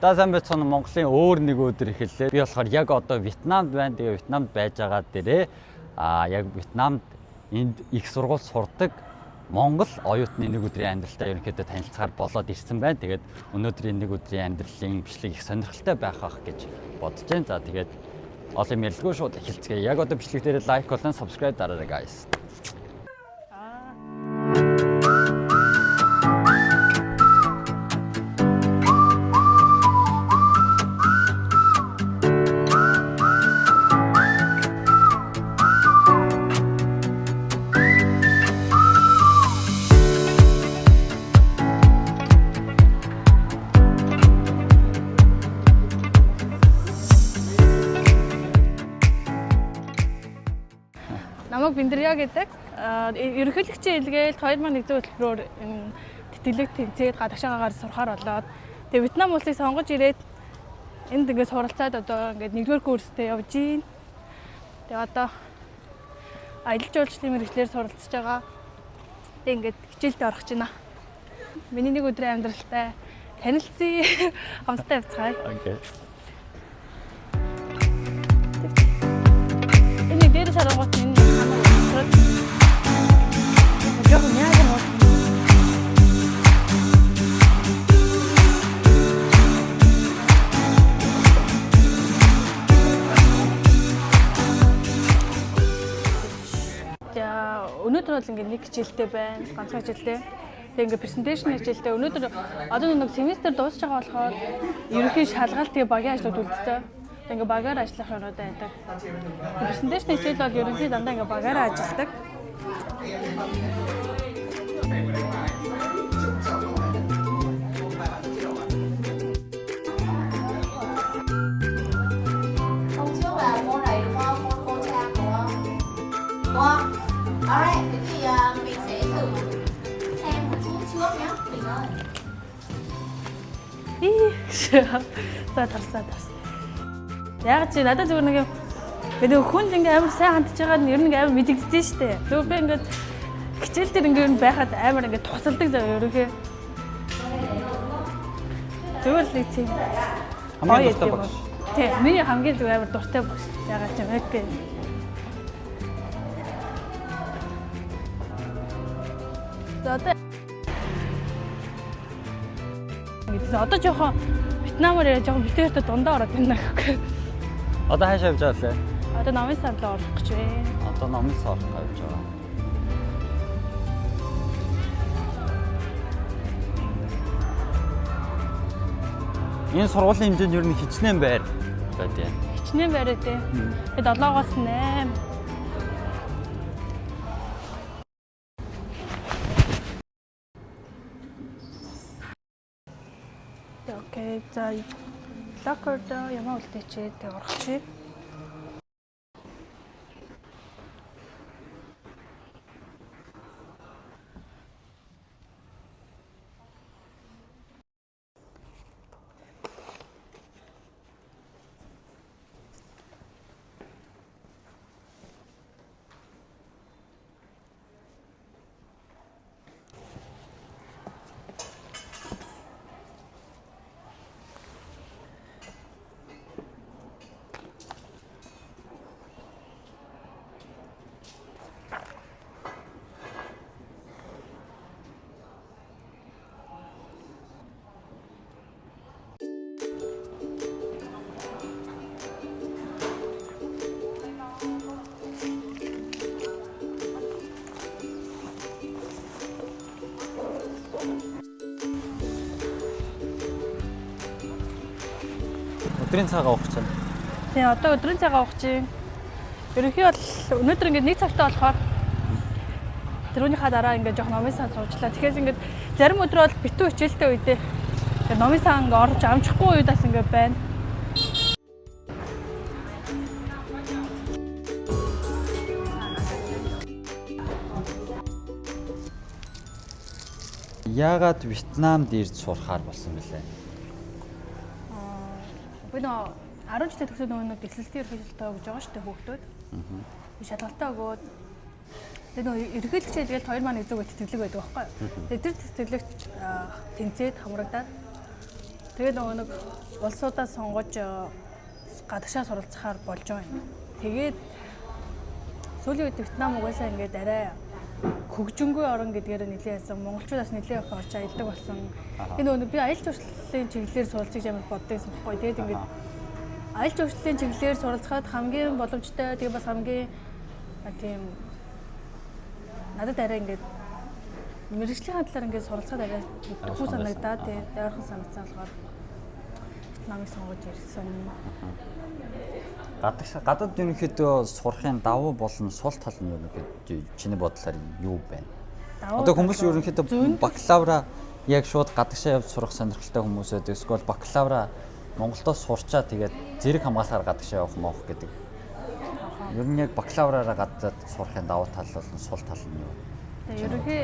За, сайн байцгаана. Монголын өөр нэг өдөр эхэллээ. Би болохоор яг одоо Вьетнамд байна. Тэгээ Вьетнамд байж байгаа дээрээ яг Вьетнамд энд их сургууль сурдаг Монгол оюутны нэг өдрийн амьдралтай ерөнхийдөө танилцахаар болоод ирсэн байна. Тэгээд өнөөдрийн нэг өдрийн амьдралын бичлэг их сонирхолтой байх ах гэж бодож байна. За, тэгээд олон юм ярилгүй, шууд эхэлцгээе. Яг одоо бичлэг дээр like болон subscribe дараарай, guys. Намайг Биндрия гэдэг. Ерөнхийлөгчийн илгээл 2100 хөтөлбөрөөр энэ тэтгэлэг тэнцээд гадагшаагаар сурахаар болоод, тэгээ Вьетнам улсыг сонгож ирээд энд ингээд суралцаад, одоо ингээд нэгдүгээр курстэй явж гин. Тэгээ одоо аялал жуулчлалын мэргэжлээр суралцж байгаа. Тэгээ ингээд хичээлдээ орох гэж байна. Миний нэг өдрийн амьдралтай танилцъя. Хамтдаа явцгаая. Okay. Энэ нэг дээрээс харангуут энэ хамаг уусраад жоохон яагаад бол. За, өнөөдөр бол ингээд нэг хичээлтэй байна. Ганцхан хичээлтэй. Тэгээ ингээд presentation хичээлтэй. Өнөөдөр одоо нэг семестр дуусч байгаа болохоор ерөнхий шалгалт, тэгээ багийн ажлууд үлдсэн. Тэгээ ингээд багаар ажиллах юмнууд байдаг. Presentation хичээл бол ерөнхий дандаа ингээд багаараа ажилладаг. Hôm trước là cô này đúng không? Cô cô Trang đúng không? Đúng không? Alright, thế thì mình sẽ thử xem một chút trước nhá. Mình ơi. Ий. За, тарсаа, тарсаа. Яг чи надад зүгээр нэг юм, би нэг хүнд ингээ амар сайн хандж байгаа нь ер нь ингээ амар мэдэгдэж штэ. Зүгээр би ингээд хичээл дээр ингээ ер нь байхад амар ингээ тусалдаг заяа ерөнхий. Зүгээр л нэг тийм Хамгийн гоё дуртай юм. багш. Тий, миний хамгийн зүгээр амар дуртай багш. Ягаад ч юм бэ? За, одоо ингэдэгсэн. Одоо жоохон Вьетнамаар яриа, жоохон битээртэй дундаа ороод байна гэхгүй. Одоо хаашаа явж байгаа лээ? Одоо номын санд руу орох гэж байна. Одоо номын сан орох гэж байгаа. Энэ сургуулийн хэмжээнд ер нь хичнээн байр байдیں۔ Хичнээн байраа дээ. Тэгээ 7-оос 8. Okay, за, locker дээр ямаа үлдээчээ, тэг орох чи. Өдрийн цагаа уух чинь. Тэгээ одоо өдрийн цагаа уух чинь. Ерөнхий бол өнөөдөр ингээд нэг цагтаа болохоор тэрүүнийхаа дараа ингээд жоох номын сан суучлаа. Тэгэхээр ингээд зарим өдөр бол битүү хичээлтэй үедээ ингээд номын сан ингээд орж амжихгүй үед бас ингээд байна. Яагаад Вьетнамд ирж сурахаар болсон бэлээ? Би нөө 10 жилийн төгсөөд нөгөө нэг элсэлтийн ерөнхийлөлтөө өгж байгаа шүү дээ хүүхдүүд. Шалгалтаа өгөөд, тэгээ нөгөө ерөнхийлөгчийн илгээл 2100 тэтгэлэг байдаг байхгүй юу? Тэгээ тэр тэтгэлэгт тэнцээд хамрагдаад, Тэгээд нөгөө нэг улсуудаа сонгож гадагшаа суралцахаар болж байгаа юм. Тэгээд сүүлийн үед Вьетнам угаасаа ингээд арай хөгжингүй орн гэдгээр нэлээд яасан. Монголчууд бас нэлээд их орж аялдаг болсон. Энэ нөгөө нэг би аялал жуулчлалын чиглэлээр суралцах гэж амар боддог байсан байхгүй. Тэгээд ингээд аялал жуулчлалын чиглэлээр суралцахад хамгийн боломжтой, тэгээ бас хамгийн тийм надад арай ингээд мэргэжлийн талаар ингээд суралцахад арай дөхөө санагдаад, тий, ойрхон санагдсан болохоор Вьетнамыг сонгож ирсэн. Гадаад ерөнхийдөө сурахын давуу болон сул тал нь ерөнхийдөө чиний бодлоор юу байна? Одоо хүмүүс ерөнхийдөө бакалавра яг шууд гадагшаа явж сурах сонирхолтой хүмүүс байдаг. Эсвэл бакалавра Монголдо сурчаа тэгээд зэрэг хамгаалахаар гадагшаа явах моох гэдэг. Ер нь яг бакалавраараа гадаад сурахын давуу тал болон сул тал нь юу? Тэгээд ерөнхий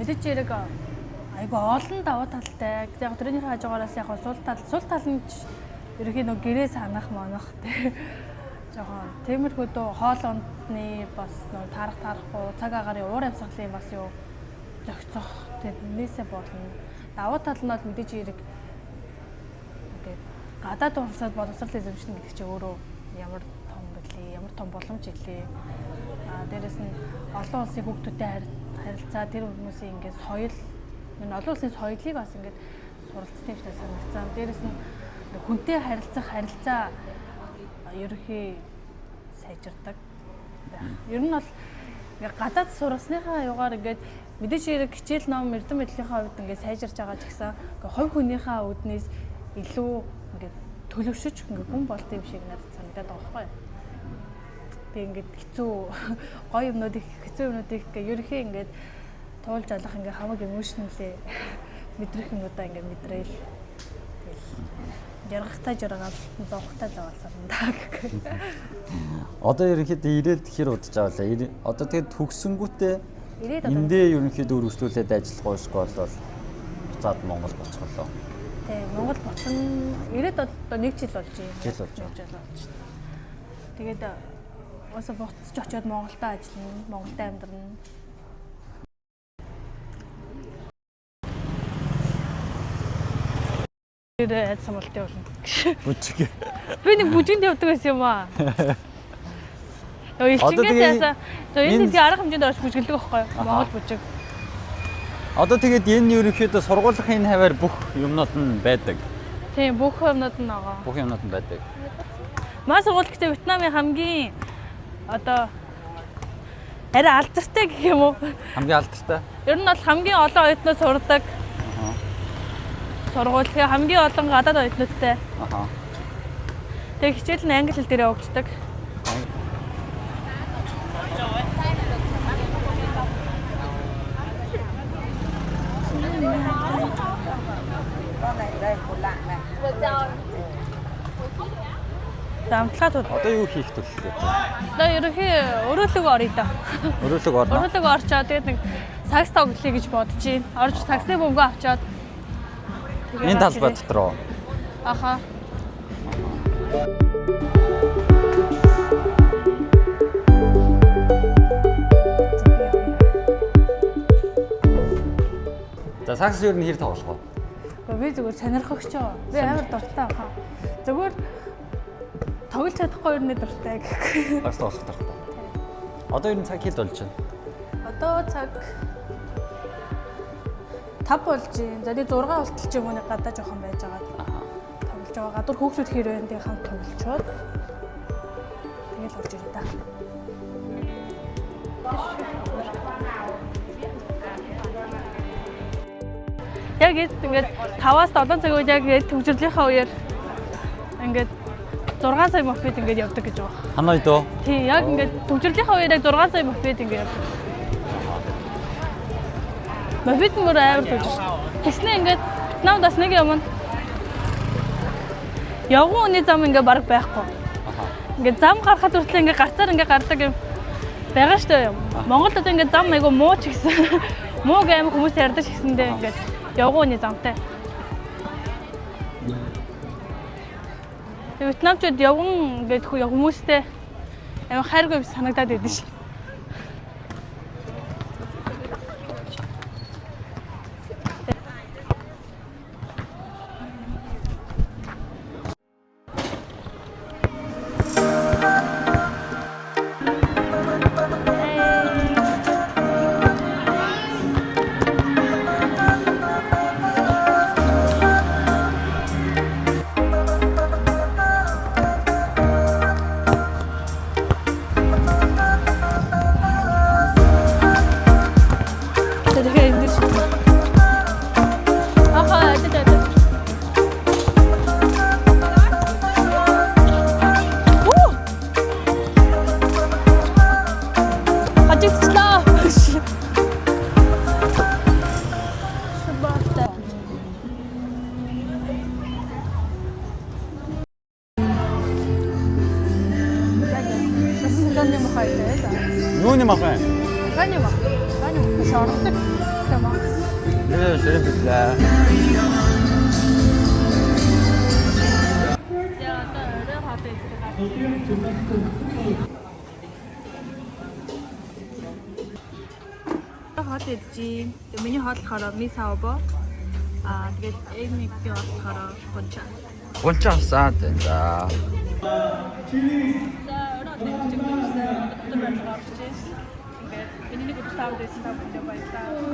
мэдээж хэрэг айгүй олон давуу талтай. Гэтэ яг тэрнийхээ хажуугаараас яг сул тал нь ерөнхий нөгөө гэрээ санах манах тий. Жохон тиймэрхүү дөө хоол ундны бас нөгөө таарах таарахгүй цаг агаарын уур амьсгалын бас юу зохицох тэрнээсээ болно. Давуу тал нь бол мэдээж хэрэг ингээд гадаад улсад боловсрол эзэмшнэ гэдэг чинь өөрөө ямар том бэлээ, ямар том боломж илээ. Аа дээрэс нь олон улсын хүүхдүүдтэй харилцаа, тэр хүмүүсийн ингээд соёл, энэ олон улсын соёлыг бас ингээд суралцсан юм шиг санагдсан. Дээрэс нь хүнтэй харилцах харилцаа ерөнхий сайжирдаг байх. Ер нь бол ингээд гадаад сурсныхаа югаар ингээд мэдээж хэрэг хичээл ном эрдэм мэдлийнхаа хувьд ингээд сайжирч байгаа ч гэсэн ингээд хувь хүнийхээ үүднээс илүү ингээд төлөвшөж ингээд хүн болт юм шиг надад санагдаад байгаа байхгүй юу? Би ингээд хэцүү гоё юмнууд их хэцүү юмнууд их ингээд ерөнхий ингээд туулж алах ингээд хамаг эмошнлээ мэдрэх юмнуудаа ингээд мэдрээл тэгэл жаргахтай жаргаал зовхтой зовоол санагдаа гэхгүй. Одоо ерөнхийдөө ирээд хэр удаж байгаа вэ? Одоо тэгээд төгсөнгүүтээ Ирээд одоо эндээ ерөнхийдөө өргөжлүүлээд ажиллах уу эсвэл бол буцаад Монгол буцах болоо? Тий, Монгол буцсан. Ирээд одоо 1 жил болж байна. Жил болж байна. 1 жил болж байна. Тэгээд уусаа буцаж очиод Монголдо ажиллана, Монголд амьдрна. Тэр айд самбалтай болно. Бүжиг. Би нэг бүжинд явдаг байсан юм аа. Нөгөө элчингээс яасан. Тэгээ энэ дэлхийн арга хэмжээнд орж бүжиглдэг байхгүй юу? Монгол бүжиг. Одоо тэгээд энэ ерөнхийдөө сургуулийн энэ хаваар бүх юмнууд нь байдаг. Тийм, бүх юмнууд нь байгаа. Бүх юмнууд нь байдаг. Манай сургууль гэхдээ Вьетнамын хамгийн одоо арай алдартай гэх юм уу? Хамгийн алдартай. Ер нь бол хамгийн олон оюутнууд сурдаг. Сургууль тэгээ хамгийн олон гадаад оюутнуудтай. Аха. Тэгээ хичээл нь англи хэл дээр явагддаг. За амтлагаа тут. Одоо юу хийх төлөвлөгөөтэй? Одоо ерөнхий өрөөлөг оръё да. Өрөөлөг орно. Өрөөлөг орчоо тэгээд нэг сагс тоглоё гэж бодож байна. Орж сагсны бөмбөгөө авчаад тэгээд Энэ орж талбай ирээ. дотор уу? Аха. За сакс ер нь хэр тоглох вэ? Гэхдээ би зүгээр сонирхогч оо. Би амар дуртай хаа. Зүгээр тоглож чадахгүй ер нь дуртай гэхгүй. Сакс тоглох дуртай. Одоо ер нь цаг хэд болж байна? Одоо цаг 5 болж байна. За нэг 6 болтол ч юм уу нэг гадаа жоохон байж байгаа. Аха. Тоглож байгаа. Гадуур хүүхдүүд хэр байна тэгээ хамт тоглолцоод тэгэл орж ирээ та. Яг ингээд 5-аас 7 цаг үед яг ингээд төвжирлийнхаа үеэр ингээд 6 сая мопед ингээд явдаг гэж байгаа. Ханой дөө. Тий, яг ингээд төвжирлийнхаа үеэр яг 6 сая мопед ингээд явдаг. Мопед нь бүр амар төвжирч. Тэгснэ ингээд Вьетнамд бас нэг юм нь явган үний зам ингээд бараг байхгүй. Аха. Ингээд зам гарахад хүртэл ингээд гарцаар ингээд гардаг юм байгаа штэ юм. Монголд одоо ингээд зам айгу муу ч гэсэн мууг амар хүмүүс ярьдаг ч гэсэндээ ингээд явган үний замтай. Тэгээ Вьетнамчууд явган ингээд хүмүүстэй амар хайргүй санагдаад байдаг шин. Махай дээ. Юуны мах вэ? Гани мах. Гани мах шордог юм аа. Нэр shrimp идлээ. За, одоо орой хоол идэх гарч. Хоол идчихье. Тэгээ миний хоол болохоор ми сао бо. Аа, тэгээд Эмигийн хоол болохоор bún chả. Bún chả авсан. За. За, орой хоол идчих гэсэн. Одоо дотор байрлал орчих. Ингээд миний нэг өдөр тавд байсан, та бүхэндээ баярлалаа.